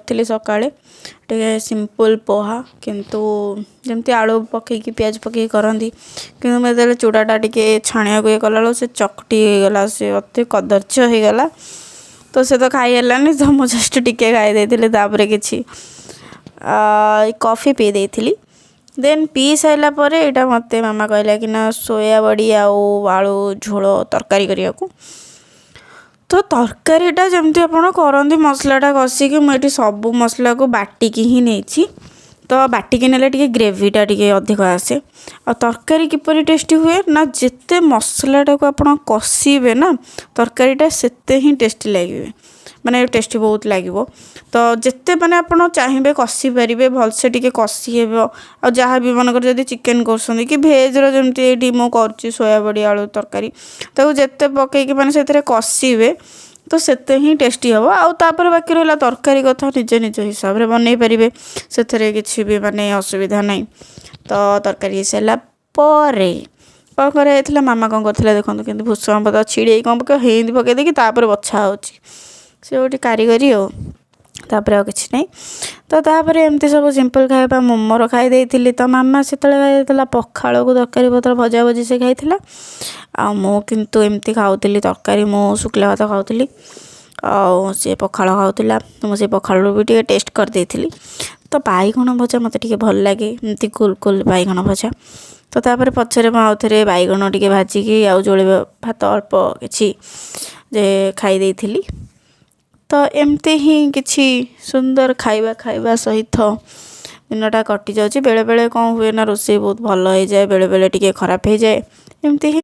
କରିଥିଲି ସକାଳେ ଟିକେ ସିମ୍ପଲ୍ ପୋହା, କିନ୍ତୁ ଯେମିତି ଆଳୁ ପକେଇକି ପିଆଜ ପକେଇକି କରନ୍ତି। କିନ୍ତୁ ମୁଁ ଯେତେବେଳେ ଚୁଡ଼ାଟା ଟିକେ ଛାଣିବାକୁ ଇଏ କଲାବେଳକୁ ସେ ଚକଟି ହେଇଗଲା, ସେ ଅତି କଦର୍ଯ୍ୟ ହେଇଗଲା। ତ ସେ ତ ଖାଇ ହେଲାନି, ତ ମୁଁ ଜଷ୍ଟ ଟିକେ ଖାଇ ଦେଇଥିଲି। ତାପରେ କିଛି କଫି ପିଇ ଦେଇଥିଲି। ଦେନ୍ ପିଇ ସାରିଲା ପରେ ଏଇଟା ମୋତେ ମାମା କହିଲା କି ନା ସୋୟା ବଡ଼ି ଆଉ ଆଳୁ ଝୋଳ ତରକାରୀ କରିବାକୁ। ତ ତରକାରୀଟା ଯେମିତି ଆପଣ କରନ୍ତି ମସଲାଟା କଷିକି, ମୁଁ ଏଠି ସବୁ ମସଲାକୁ ବାଟିକି ହିଁ ନେଇଛି। ତ ବାଟିକି ନେଲେ ଟିକେ ଗ୍ରେଭିଟା ଟିକେ ଅଧିକ ଆସେ। ଆଉ ତରକାରୀ କିପରି ଟେଷ୍ଟି ହୁଏ ନା, ଯେତେ ମସଲାଟାକୁ ଆପଣ କଷିବେ ନା, ତରକାରୀଟା ସେତେ ହିଁ ଟେଷ୍ଟି ଲାଗିବେ, ମାନେ ଟେଷ୍ଟି ବହୁତ ଲାଗିବ। ତ ଯେତେ ମାନେ ଆପଣ ଚାହିଁବେ କଷି ପାରିବେ, ଭଲସେ ଟିକେ କଷି ହେବ। ଆଉ ଯାହା ବି ମନେକର ଯଦି ଚିକେନ୍ କରୁଛନ୍ତି କି ଭେଜ୍ର, ଯେମିତି ଏଇଠି ମୁଁ କରୁଛି ସୋୟା ବଡ଼ି ଆଳୁ ତରକାରୀ, ତାକୁ ଯେତେ ପକେଇକି ମାନେ ସେଥିରେ କଷିବେ ତ ସେତେ ହିଁ ଟେଷ୍ଟି ହେବ। ଆଉ ତାପରେ ବାକି ରହିଲା ତରକାରୀ କଥା, ନିଜ ନିଜ ହିସାବରେ ବନେଇ ପାରିବେ, ସେଥିରେ କିଛି ବି ମାନେ ଅସୁବିଧା ନାହିଁ। ତ ତରକାରୀ ହେଇସାରିଲା ପରେ କ'ଣ କରାଯାଇଥିଲା? ମାମା କ'ଣ କରିଥିଲା ଦେଖନ୍ତୁ। କିନ୍ତୁ ଭୃସଙ୍ଗ ପତ୍ର ଛିଡ଼େଇ କ'ଣ ପକେଇବ, ହେନ୍ତି ପକେଇ ଦେଇକି ତାପରେ ବଛା ହେଉଛି। ସେ ଗୋଟେ କାରିଗରୀ। ଆଉ ତାପରେ ଆଉ କିଛି ନାହିଁ। ତ ତାପରେ ଏମିତି ସବୁ ସିମ୍ପଲ୍ ଖାଇବା ମୁଁ ମୋର ଖାଇ ଦେଇଥିଲି। ତ ମାମା ସେତେବେଳେ ଖାଇ ଦେଇଥିଲା ପଖାଳକୁ ତରକାରୀ ପତ୍ର ଭଜା ଭଜି ସେ ଖାଇଥିଲା। ଆଉ ମୁଁ କିନ୍ତୁ ଏମିତି ଖାଉଥିଲି ତରକାରୀ, ମୁଁ ଶୁଖିଲା ଭାତ ଖାଉଥିଲି ଆଉ ସିଏ ପଖାଳ ଖାଉଥିଲା। ମୁଁ ସେ ପଖାଳରୁ ବି ଟିକେ ଟେଷ୍ଟ କରିଦେଇଥିଲି। ତ ବାଇଗଣ ଭଜା ମୋତେ ଟିକେ ଭଲ ଲାଗେ, ଏମିତି ଗୋଲ ଗୋଲ ବାଇଗଣ ଭଜା। ତ ତାପରେ ପଛରେ ମୁଁ ଆଉ ଥରେ ବାଇଗଣ ଟିକେ ଭାଜିକି ଆଉ ଯୋଡ଼େ ଭାତ ଅଳ୍ପ କିଛି ଯେ ଖାଇ ଦେଇଥିଲି। ତ ଏମିତି ହିଁ କିଛି ସୁନ୍ଦର ଖାଇବା ଖାଇବା ସହିତ ଦିନଟା କଟିଯାଉଛି। ବେଳେବେଳେ କ'ଣ ହୁଏ ନା, ରୋଷେଇ ବହୁତ ଭଲ ହେଇଯାଏ, ବେଳେବେଳେ ଟିକେ ଖରାପ ହେଇଯାଏ, ଏମିତି ହିଁ।